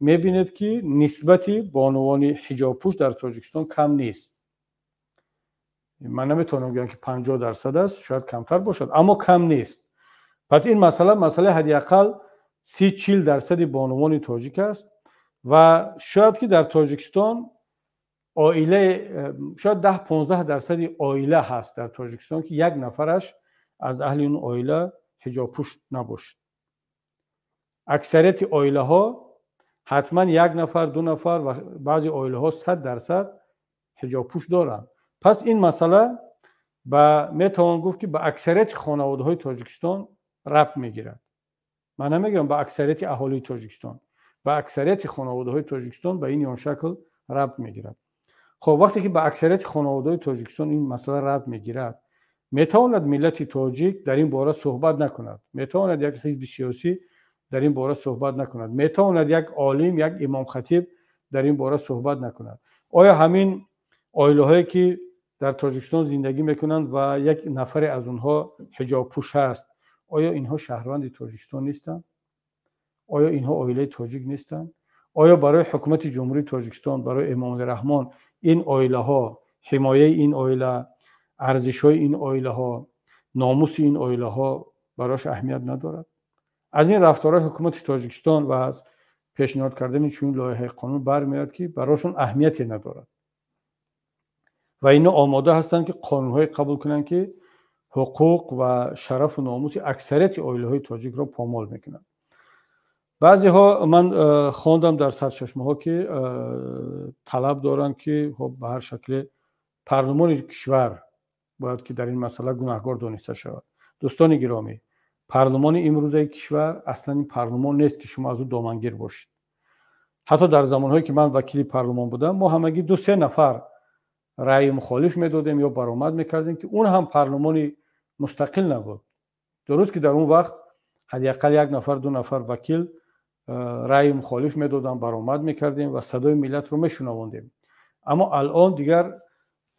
мебинед, ки нисбати бонувони ҳиҷобпӯш дар Тоҷикистон кам нест. Ман наметавонам гӯям, ки 50% аст, шояд камтар бошад, аммо кам нест. Пас ин масъала масъалаи ҳадди ақал 30-40% бонувони тоҷик аст. Ва шояд ки дар Тоҷикистон оилаи, шояд 10-15% оила ҳаст дар Тоҷикистон, ки як нафараш аз аҳли он оила ҳиҷобпӯш набошад. Аксарияти оилаҳо ҳатман як нафар, ду нафар ва баъзе оилаҳо 100% ҳиҷобпӯш доранд. Пас ин масъала Ба метавон гуфт, ки ба аксарияти хонаводаҳои Тоҷикистон рабт мегирад. Ман намегӯям ба аксарияти аҳолии Тоҷикистон, ба аксарияти хонаводаҳои Тоҷикистон ба ин ё он шакл рабт мегирад. Хоб, вақте ки ба аксарияти хонаводаҳои Тоҷикистон ин масъала рабт мегирад, метавонад миллати тоҷик дар ин бора суҳбат накунад? Метавонад як ҳизби сиёсӣ дар ин бора суҳбат накунад? Метавонад як олим, як имомхатиб дар ин бора суҳбат накунад? Оё ҳамин оилаҳое, ки дар Тоҷикистон зиндагӣ мекунанд ва як нафаре аз онҳо ҳиҷобпӯш ҳаст, оё инҳо шаҳрванди Тоҷикистон нестанд? Оё инҳо оилаи тоҷик нестанд? Оё барои ҳукумати Ҷумҳурии Тоҷикистон, барои Эмомалӣ Раҳмон ин оилаҳо, ҳимояи ин оила, арзишҳои ин оилаҳо, номуси ин оилаҳо барош аҳамият надорад? Аз ин рафторҳои ҳукумати Тоҷикистон ва аз пешниҳод кардани чунин лоиҳаи қонун бармеояд, ки барошон аҳамияте надорад ва ино омода ҳастанд, ки қонунҳое қабул кунанд, ки ҳуқуқ ва шарафу номуси аксарияти оилаҳои тоҷикро помол мекунанд. Баъзеҳо, ман хондам дар сарчашмаҳо, ки талаб доранд, ки хоб, ба ҳар шакле парлумони кишвар бояд ки дар ин масъала гунаҳгор дониста шавад. Дӯстони гиромӣ, парлумони имрӯзаи кишвар аслан ин парлумон нест, ки шумо аз ӯ домангир бошед. Ҳатто дар замонҳое, ки ман вакили парлумон будам, мо ҳамагӣ 2-се нафар раъи мухолиф медодем ё баромад мекардем, ки он ҳам парлумони мустақил набуд. Дуруст, ки дар он вақт ҳадди ақал як нафар, ду нафар вакил раъи мухолиф медодам, баромад мекардем ва садои миллатро мешунавондем. Аммо алон дигар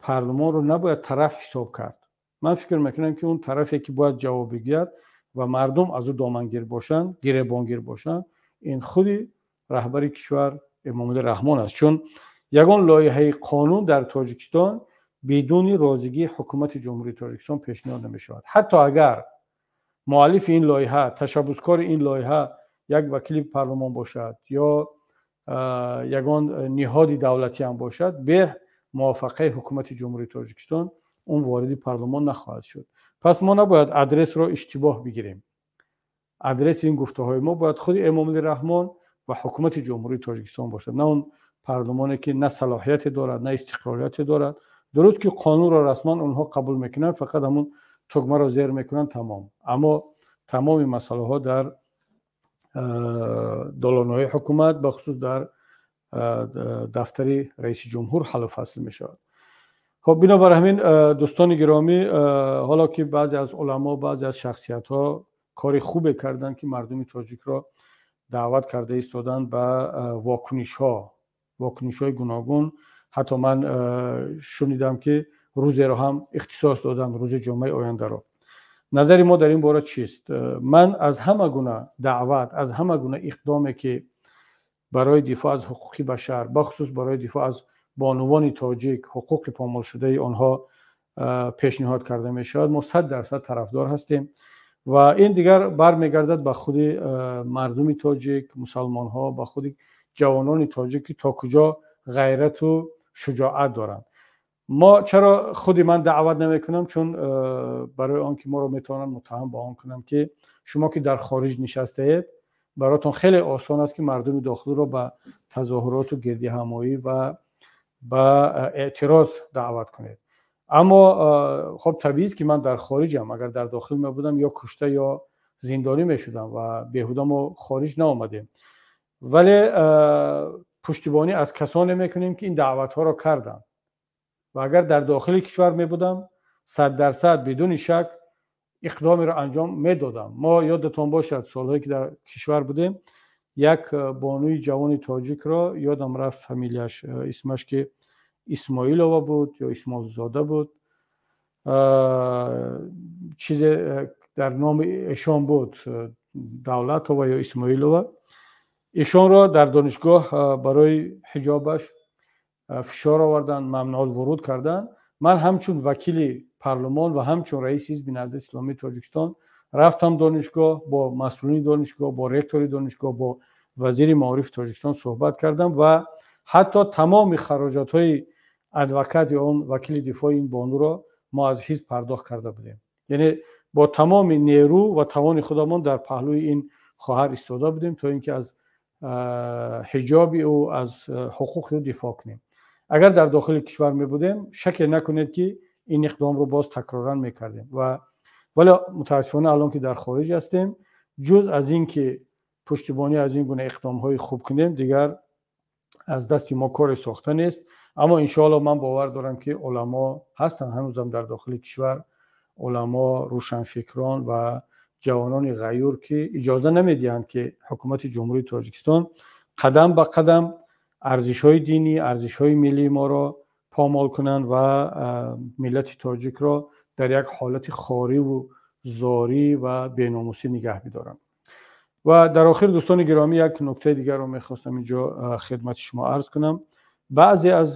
парлумонро набояд тараф ҳисоб кард. Ман фикр мекунам, ки он тарафе, ки бояд ҷавоб бигӯяд ва мардум аз ӯ домангир бошанд, гиребонгир бошанд, ин худи раҳбари кишвар Эмомалӣ Раҳмон аст, чун ягон лоиҳаи қонун дар Тоҷикистон бидуни розигии ҳукумати Ҷумҳурии Тоҷикистон пешниҳод намешавад. Ҳатто агар муаллифи ин лоиҳа, ташаббускори ин лоиҳа як вакили парлумон бошад ё ягон ниҳоди давлатӣ ҳам бошад, бе мувофиқаи ҳукумати Ҷумҳурии Тоҷикистон он вориди парлумон нахоҳад шуд. Пас мо набояд адресро иштибоҳ бигирем. Адреси ин гуфтаҳои мо бояд худи Эмомалӣ Раҳмон ва ҳукумати Ҷумҳурии Тоҷикистон бошад, на он парлумоне, ки на салоҳияте дорад, на истиқлолияте дорад. Дуруст, ки қонунро расман онҳо қабул мекунанд, фақат ҳамун тугмаро зер мекунанд, тамом. Аммо тамоми масъалаҳо дар долонҳои ҳукумат, бахусус дар дафтари раиси ҷумҳур ҳаллу фасл мешавад. Хоб, бинобар ҳамин, дӯстони гиромӣ, ҳоло ки баъзе аз уламо, баъзе аз шахсиятҳо кори хубе карданд, ки мардуми тоҷикро даъват карда истоданд ба вокунишҳо, вокунишҳои гуногун. Ҳатто ман шунидам, ки рӯзеро ҳам ихтисос доданд, рӯзи ҷумъаи ояндаро. Назари мо дар ин бора чист? Ман аз ҳама гуна даъват, аз ҳама гуна иқдоме, ки барои дифоъ аз ҳуқуқи башар, бахусус барои дифоъ аз бонувони тоҷик, ҳуқуқи помолшудаи онҳо пешниҳод карда мешавад, мо 100% тарафдор ҳастем. Ва ин дигар бармегардад ба худи мардуми тоҷик, мусалмонҳо, ба худи ҷавонони тоҷик, ки то куҷо ғайрату шуҷоат доранд. Мо чаро худи ман даъват намекунам? Чун барои он ки моро метавонанд муттаҳам ба он кунанд, ки шумо, ки дар хориҷ нишастаед, баротон хеле осон аст, ки мардуми дохилиро ба тазоҳуроту гирдиҳамоӣ ва ба эътироз даъват кунед. Аммо хоб, табиист, ки ман дар хориҷам. Агар дар дохил мебудам, ё кушта ё зиндонӣ мешудам ва беҳуда мо хориҷ наомадем. Вале пуштибонӣ аз касоне мекунем, ки ин даъватҳоро карданд. Ва агар дар дохили кишвар мебудам, 100% бидуни шак иқдомеро анҷом медодам. Мо, ёдатон бошад, солҳое, ки дар кишвар будем, як бонуи ҷавони тоҷикро, ёдам рафт фамилияш, исмаш, ки Исмоилова буд ё Исмоилзода буд, чизе дар номи эшон буд, Давлатова ё Исмоилова, ишонро дар донишгоҳ барои ҳиҷобаш фишор оварданд, мамнуъулвуруд карданд. Ман ҳамчун вакили парлумон ва ҳамчун раиси ҳизби Наҳзати Исломии Тоҷикистон рафтам донишгоҳ, бо масъулини донишгоҳ, бо ректори донишгоҳ, бо вазири маорифи Тоҷикистон суҳбат кардам ва ҳатто тамоми хароҷотҳои адвокат ё он вакили дифои ин бонуро мо аз ҳизб пардохт карда будем. Яъне бо тамоми нерӯ ва тавони худамон дар паҳлӯи ин хоҳар истода будем, то ин ки аз ҳиҷоби ӯ, аз ҳуқуқи ӯ дифоъ кунем. Агар дар дохили кишвар мебудем, шаке накунед, ки ин иқдомро боз такроран мекардем. Ва вале мутаассифона алон ки дар хориҷ ҳастем, ҷуз аз ин ки пуштибонӣ аз ин гуна иқдомҳои хуб кунем, дигар аз дасти мо коре сохта нест. Аммо иншоалло ман бовар дорам, ки уламо ҳастанд ҳанӯзам дар дохили кишвар, уламо, рӯшанфикрон ва ҷавонони ғайюр, ки иҷоза намедиҳанд, ки ҳукумати Ҷумҳурии Тоҷикистон қадам ба қадам арзишҳои динӣ, арзишҳои миллии моро помол кунанд ва миллати тоҷикро дар як ҳолати хориву зорӣ ва беномусӣ нигаҳ бидоранд. Ва дар охир, дӯстони гиромӣ, як нуктаи дигарро мехостам инҷо хидмати шумо арз кунам. Баъзе аз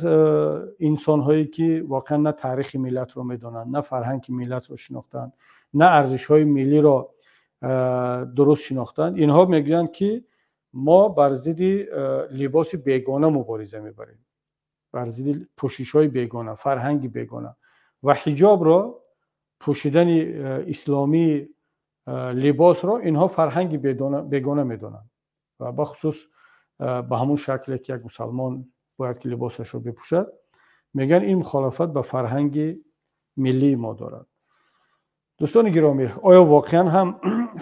инсонҳое ки воқеан на таърихи миллатро медонанд, на фарҳанги миллатро шинохтанд, на арзишҳои миллиро дуруст шинохтанд, инҳо мегӯянд, ки мо бар зидди либоси бегона мубориза мебарем, бар зидди пӯшишҳои бегона, фарҳанги бегона, ва ҳиҷобро, пӯшидани исломии либосро инҳо фарҳанги бегона медонанд ва бахусус ба ҳамун шакле ки як мусалмон бояд ки либосашро бипӯшад, мегӯянд, ин мухолафат ба фарҳанги миллии мо дорад. Дӯстони гиромӣ, оё воқеан ҳам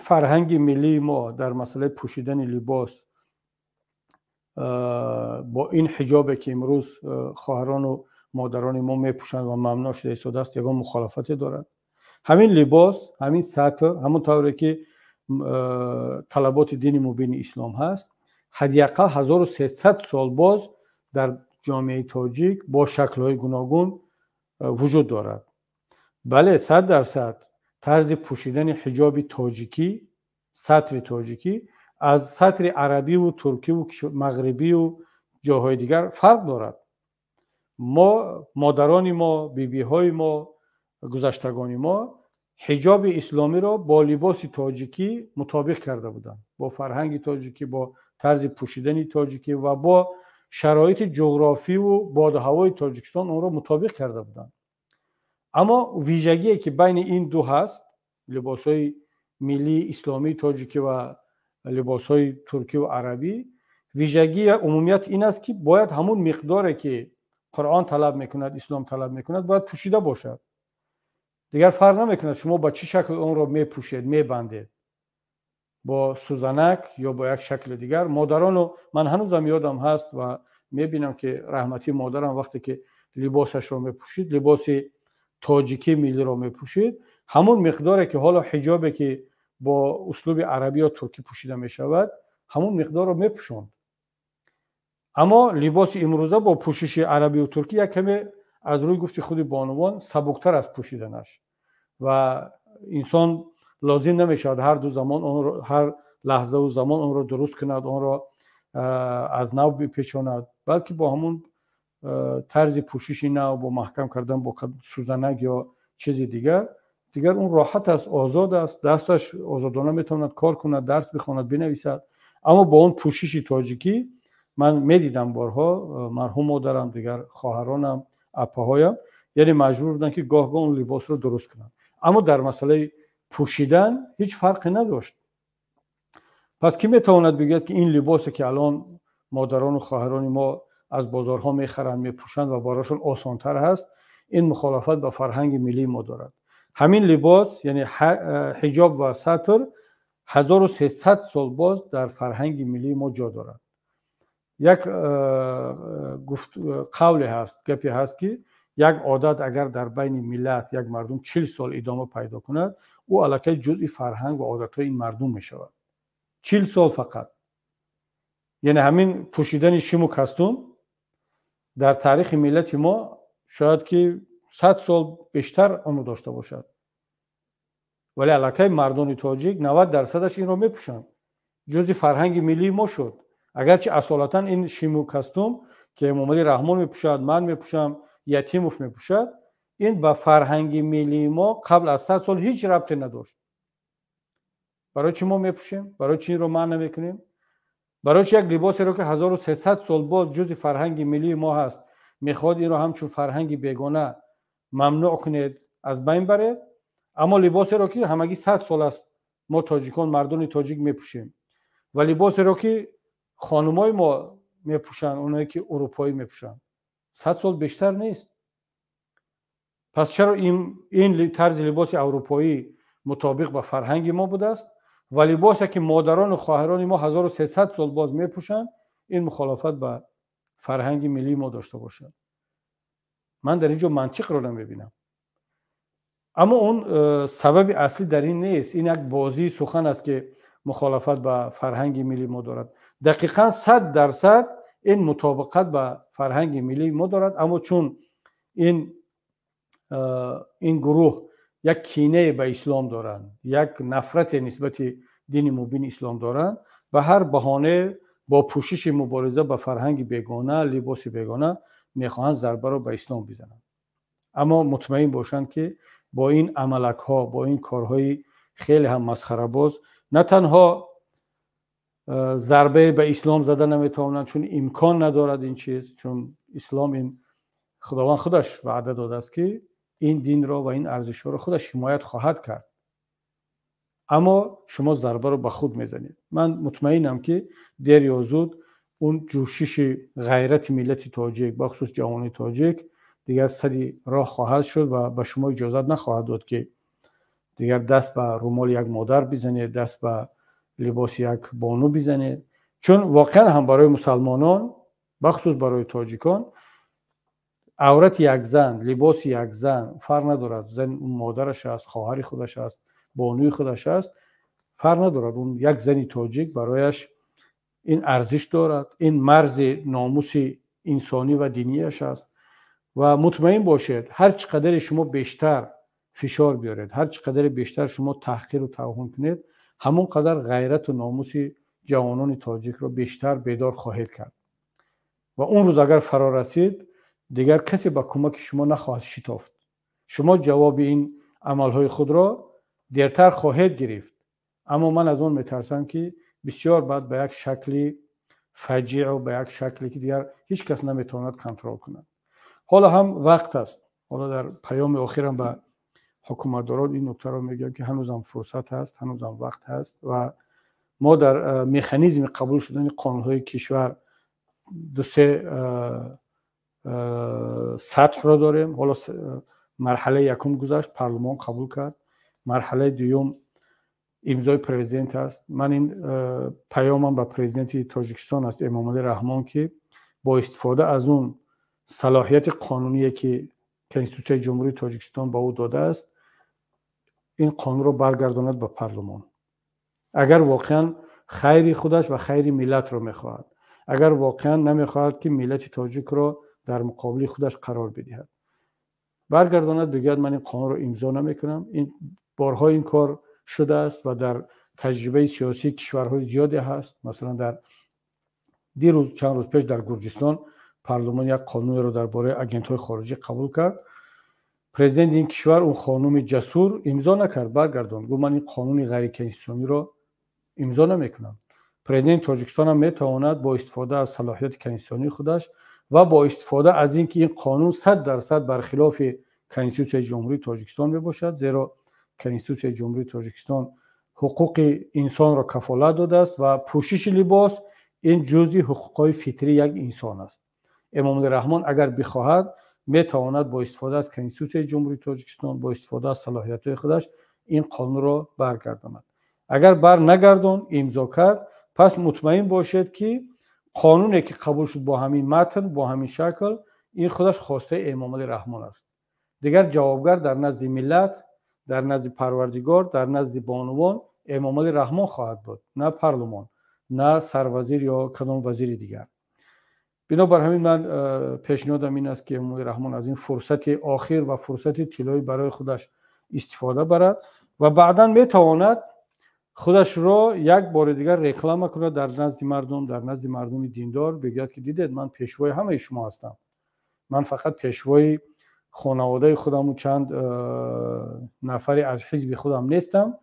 фарҳанги миллии мо дар масъалаи пӯшидани либос бо ин ҳиҷобе ки имрӯз хоҳарону модарони мо мепӯшанд ва мамнӯъ шуда истодааст, ягон мухолафате дорад? Ҳамин либос, ҳамин сатр, ҳамон тавре ки талаботи дини мубини ислом ҳаст, ҳадди ақал 1300 сол боз дар ҷомеаи тоҷик бо шаклҳои гуногун вуҷуд дорад. Бале, 100% тарзи пӯшидани ҳиҷоби тоҷикӣ, сатри тоҷикӣ аз сатри арабиву туркиву мағрибию ҷоҳои дигар фарқ дорад. Мо, модарони мо, бибиҳои мо, гузаштагони мо ҳиҷоби исломиро бо либоси тоҷикӣ мутобиқ карда буданд, бо фарҳанги тоҷикӣ, бо тарзи пӯшидани тоҷикӣ ва бо шароити ҷуғрофиву боду ҳавои Тоҷикистон онро мутобиқ карда буданд. Аммо вижагие ки байни ин ду ҳаст, либосҳои миллии исломии тоҷикӣ ва либосҳои туркӣ ва арабӣ, вижагии умумият ин аст, ки бояд ҳамун миқдоре ки Қуръон талаб мекунад, ислом талаб мекунад, бояд пӯшида бошад. Дигар фарқ намекунад, шумо ба чӣ шакл онро мепӯшед, мебандед, бо сӯзанак ё бо як шакли дигар. Модарону ман ҳанӯзам ёдам ҳаст ва мебинам, ки раҳматии модарам вақте ки либосашро мепӯшид, либоси тоҷикӣ миллиро мепӯшид, ҳамун миқдоре ки ҳоло ҳиҷобе ки бо услуби арабӣ ё туркӣ пӯшида мешавад, ҳамун миқдорро мепӯшонд. Аммо либоси имрӯза бо пӯшиши арабию туркӣ як каме, аз рӯи гуфти худи бонувон, сабуктар аст пӯшиданаш ва инсон лозим намешавад ҳар ду замон онро, ҳар лаҳзаву замон онро дуруст кунад, онро аз нав бипечонад, балки бо ҳамун тарзи пӯшиши нав, бо маҳкам кардан бо сӯзанак ё чизи дигар, дигар он роҳат аст, озод аст, дасташ озодона метавонад кор кунад, дарс бихонад, бинависад. Аммо бо он пӯшиши тоҷикӣ ман медидам борҳо марҳум модарам, дигар хоҳаронам, апаҳоям, яъне маҷбур буданд, ки гоҳ гоҳ он либосро дуруст кунанд. Аммо дар масъалаи пӯшидан ҳеҷ фарқе надошт. Пас кӣ метавонад бигӯяд, ки ин либосе ки алон модарону хоҳарони мо аз бозорҳо мехаранд, мепӯшанд ва барошон осонтар ҳаст, ин мухолафат ба фарҳанги миллии мо дорад? Ҳамин либос, яъне ҳиҷоб ва сатр, 1300 сол боз дар фарҳанги миллии мо ҷо дорад. Як қавле ҳаст, гапе ҳаст, ки як одат агар дар байни миллат, як мардум 40 сол идома пайдо кунад, ӯ аллакай ҷузъи фарҳанг ва одатҳои ин мардум мешавад. 40 сол фақат. Яъне ҳамин пӯшидани шиму кастум дар таърихи миллати мо шояд ки 100 сол бештар умр дошта бошад, вале аллакай мардони тоҷик 90%-аш инро мепӯшанд, ҷузъи фарҳанги миллии мо шуд. Агарчи асолатан ин шиму кастум ки Эмомалӣ Раҳмон мепӯшад, ман мепӯшам, Ятимов мепӯшад, ин ба фарҳанги миллии мо қабл аз 100 сол ҳеҷ рабте надошт. Барои чӣ мо мепӯшем? Барои чӣ инро манъ намекунем? Барои чӣ як либосеро ки 1300 сол боз ҷузъи фарҳанги миллии мо ҳаст, мехоҳад инро ҳамчун фарҳанги бегона мамнӯъ кунед, аз байн баред, аммо либосеро ки ҳамагӣ 100 сол аст мо тоҷикон, мардони тоҷик мепӯшем, ва либосеро ки хонумои мо мепӯшанд, оное ки урупоӣ мепӯшанд, 100 сол бештар нест? Пас чаро ин тарзи либоси аврупоӣ мутобиқ ба фарҳанги мо будааст ва либосе ки модарону хоҳарони мо 1300 сол боз мепӯшанд, ин мухолифат ба фарҳанги миллии мо дошта бошад? Ман дар ин ҷо мантиқро намебинам. Аммо он сабаби аслӣ дар ин нест. Ин як бозии сухан аст, ки мухолифат ба фарҳанги миллии мо дорад. Дақиқан 100% ин мутобиқат ба фарҳанги миллии мо дорад, аммо чун ин гурӯҳ як кинае ба ислом доранд, як нафрате нисбати дини мубини ислом доранд, ба ҳар баҳонае бо пӯшиши мубориза ба фарҳанги бегона, либоси бегона мехоҳанд зарбаро ба ислом бизананд. Аммо мутмаин бошанд, ки бо ин амалакҳо, бо ин корҳои хеле ҳам масхарабоз на танҳо зарбае ба ислом зада наметавонанд, чун имкон надорад ин чиз, чун ислом ин Худованд худаш ваъда додааст, ки ин динро ва ин арзишҳоро худаш ҳимоят хоҳад кард. Аммо шумо зарбаро ба худ мезанед. Ман мутмаинам, ки дер ё зуд он ҷӯшиши ғайрати миллати тоҷик, бахусус ҷавони тоҷик, дигар сади роҳ хоҳад шуд ва ба шумо иҷозат нахоҳад дод, ки дигар даст ба румоли як модар бизанед, даст ба либоси як бону бизанед. Чун воқеан ҳам барои мусалмонон, бахусус барои тоҷикон, аврати як зан, либоси як зан фарқ надорад, зан модараш аст, хоҳари худаш аст, бонуи худаш аст, фарқ надорад. Он як зани тоҷик барояш ин арзиш дорад, ин марзи номуси инсонӣ ва динияш аст. Ва мутмаин бошед, ҳар чӣ қадаре шумо бештар фишор биёред, ҳар чӣ қадаре бештар шумо таҳқиру тавҳин кунед, ҳамон қадар ғайрату номуси ҷавонони тоҷикро бештар бедор хоҳед кард. Ва он рӯз агар фаро расид, дигар касе ба кӯмаки шумо нахоҳад шитофт. Шумо ҷавоби ин амалҳои худро дертар хоҳед гирифт, аммо ман аз он метарсам, ки бисёр баъд ба як шакли фаҷиъу ба як шакле, ки дигар ҳеҷ кас наметавонад контрол кунад. Ҳоло ҳам вақт аст. Ҳоло дар паёми охирам ба ҳукуматдорон ин нуктаро мегӯям, ки ҳанӯзам фурсат ҳаст, ҳанӯзам вақт ҳаст ва мо дар механизми қабул шудани қонунҳои кишвар ду-се сатҳро дорем. Ҳоло марҳалаи якум гузашт, парлумон қабул кард. Марҳалаи дуюм имзои президент аст. Ман ин паёмам ба президенти Тоҷикистон аст, Эмомалӣ Раҳмон, ки бо истифода аз он салоҳияти қонуние, ки Конститутсияи Ҷумҳурии Тоҷикистон ба ӯ додааст, ин қонунро баргардонад ба парлумон, агар воқеан хайри худаш ва хайри миллатро мехоҳад, агар воқеан намехоҳад, ки миллати тоҷикро дар муқобили худаш қарор бидиҳад. Баргардонад, бигӯяд: «Ман ин қонунро имзо намекунам». Ин борҳо ин кор шудааст ва дар таҷрибаи сиёсии кишварҳои зиёде ҳаст. Масалан, дар дирӯз, чанд рӯз пеш дар Гурҷистон парлумон як қонунеро дар бораи агентҳои хориҷӣ қабул кард. Президенти ин кишвар, он хонуми ҷасур, имзо накард, баргардонд, гуфт: «Ман ин қонуни ғайриконститутсиониро имзо намекунам». Президенти Тоҷикистон ҳам метавонад бо истифода аз салоҳияти конститутсионии худаш ва бо истифода аз ин ки ин қонун 100% бар хилофи Конститутсияи Ҷумҳурии Тоҷикистон мебошад, зеро Конститутсияи Ҷумҳурии Тоҷикистон ҳуқуқи инсонро кафолат додааст ва пӯшиши либос ин ҷузъи ҳуқуқҳои фитрии як инсон аст. Эмомалӣ Раҳмон агар бихоҳад, метавонад бо истифода аз Конститутсияи Ҷумҳурии Тоҷикистон, бо истифода аз салоҳиятҳои худаш ин қонунро баргардонад. Агар бар нагардон, имзо кард, пас мутмаин бошед, ки қонуне ки қабул шуд бо ҳамин матн, бо ҳамин шакл, ин худаш хостаи Эмомалӣ Раҳмон аст. Дигар ҷавобгар дар назди миллат, дар назди Парвардигор, дар назди бонувон Эмомалӣ Раҳмон хоҳад буд, на парлумон, на сарвазир ё кадом вазири дигар. Бинобар ҳамин ман пешниҳодам ин аст, ки Эмомалӣ Раҳмон аз ин фурсати охир ва фурсати тиллоӣ барои худаш истифода барад ва баъдан метавонад худашро як бори дигар реклама кунад дар назди мардум, дар назди мардуми диндор, бигӯяд, ки дидед, ман пешвои ҳамаи шумо ҳастам, ман фақат пешвои хонаводаи худаму чанд нафаре аз ҳизби худам нестам.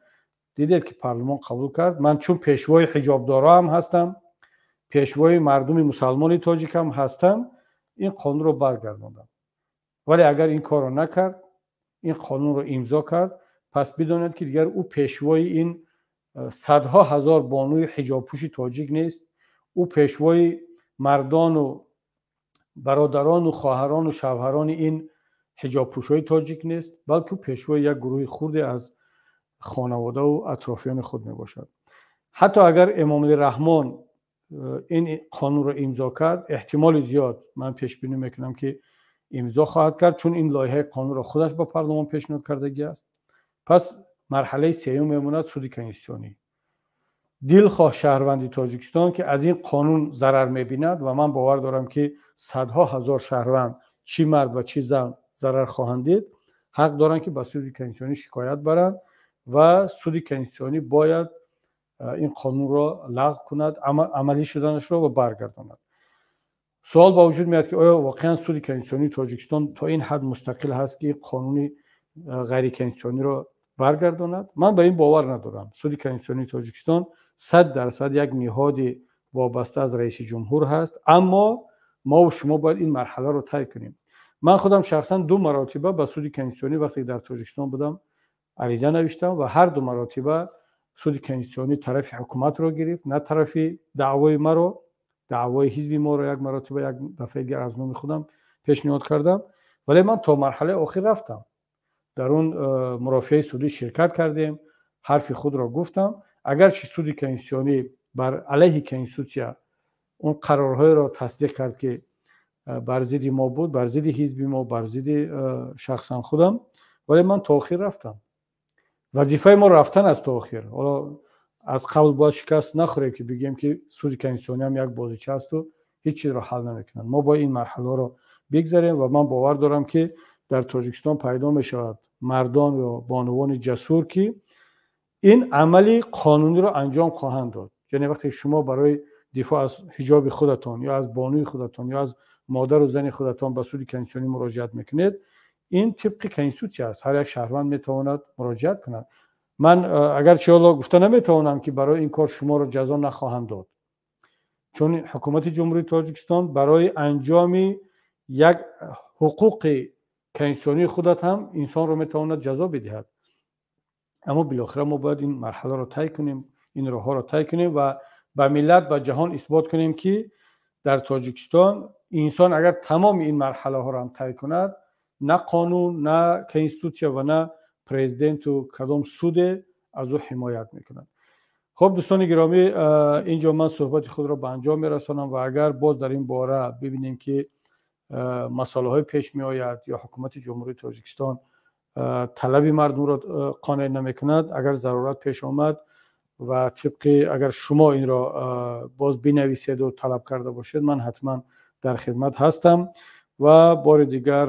Дидед, ки парлумон қабул кард. Ман чун пешвои ҳиҷобдороам ҳастам, пешвои мардуми мусалмони тоҷикам ҳастам, ин қонунро баргардондам. Вале агар ин корро накард, ин қонунро имзо кард, пас бидонед, ки дигар ӯ пешвои ин садҳо ҳазор бонуи ҳиҷобпӯши тоҷик нест. Ӯ пешвои мардону бародарону хоҳарону шавҳарони ин ҳиҷобпӯшои тоҷик нест, балки ӯ пешвои як гурӯҳи хурде аз хонаводаву атрофиёни худ мебошад. Ҳатто агар Эмомалӣ Раҳмон ин қонунро имзо кард, эҳтимоли зиёд ман пешбинӣ мекунам, ки имзо хоҳад кард, чун ин лоиҳаи қонунро худаш ба парлумон пешниҳод кардагӣ аст. Пас марҳалаи сеюм мемонад суди конститутсионӣ. Дилхоҳ шаҳрванди Тоҷикистон, ки аз ин қонун зарар мебинад, ва ман бовар дорам, ки садҳо ҳазор шаҳрванд, чӣ мард ва чӣ зан, зарар хоҳанд дид, ҳақ доранд, ки ба суди конститутсионӣ шикоят баранд ва суди конститутсионӣ бояд ин қонунро лағв кунад, амалӣ шуданашро, ва баргардонад. Суол ба вуҷуд меояд, ки оё воқеан суди конститутсионии Тоҷикистон то ин ҳад мустақил ҳаст, ки қонуни ғайриконститутсиониро баргардонад? Ман ба ин бовар надорам. Суди конститутсионии Тоҷикистон 100% як ниҳоди вобаста аз раиси ҷумҳур ҳаст, аммо мову шумо бояд ин марҳаларо тай кунем. Ман худам шахсан ду маротиба ба суди конститутсионӣ, вақте ки дар Тоҷикистон будам, ариза навиштам ва ҳар ду маротиба суди конститутсионӣ тарафи ҳукуматро гирифт, на тарафи даъвои маро, даъвои ҳизби моро. Як маротиба, як дафъаи дигар аз номи худам пешниҳод кардам, вале ман то марҳалаи охир рафтам, дар он мурофиаи судӣ ширкат кардем, ҳарфи худро гуфтам. Агарчи суди конститутсионӣ бар алайҳи конститутсия он қарорҳоеро тасдиқ кард, ки бар зидди мо буд, бар зидди ҳизби мо, бар зидди шахсан худам, вале ман то охир рафтам. Вазифаи мо рафтан аст то охир. Ҳоло аз қабл бояд шикаст нахӯрем, ки бигӯем, ки суди конститутсионӣ ҳам як бозича асту ҳеҷ чизро ҳал намекунад. Мо бояд ин марҳаларо бигзарем ва ман бовар дорам, ки дар Тоҷикистон пайдо мешавад мардон ё бонувони ҷасур, ки ин амали қонуниро анҷом хоҳанд дод. Яъне вақте шумо барои дифоъ аз ҳиҷоби худатон ё аз бонуи худатон ё аз модару зани худатон ба суди конститутсионӣ муроҷиат мекунед, ин тибқи конститутсия аст, ҳар як шаҳрванд метавонад муроҷиат кунад. Ман агарчи ҳоло гуфта наметавонам, ки барои ин кор шуморо ҷазо нахоҳанд дод, чун ҳукумати Ҷумҳурии Тоҷикистон барои анҷоми як ҳуқуқи конститутсионии худат ҳам инсонро метавонад ҷазо бидиҳад. Аммо билохира мо бояд ин марҳаларо тай кунем, ин роҳҳоро тай кунем ва ба миллат, ба ҷаҳон исбот кунем, ки дар Тоҷикистон инсон агар тамоми ин марҳалаҳоро ҳам тай кунад, на қонун, на конститутсия ва на президенту кадом суде аз ӯ ҳимоят мекунад. Хуб, дӯстони гиромӣ, инҷо ман суҳбати худро ба анҷом мерасонам ва агар боз дар ин бора бибинем, ки масъалаҳое пеш меояд ё ҳукумати Ҷумҳурии Тоҷикистон талаби мардумро қонеъ намекунад, агар зарурат пеш омад ва тибқи агар шумо инро боз бинависеду талаб карда бошед, ман ҳатман дар хидмат ҳастам. Ва бори дигар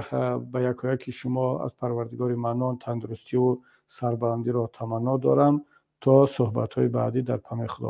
ба якояки шумо аз Парвардигори Маннон тандурустиву сарбаландиро таманно дорам. То суҳбатҳои баъдӣ, дар паноҳи Худо.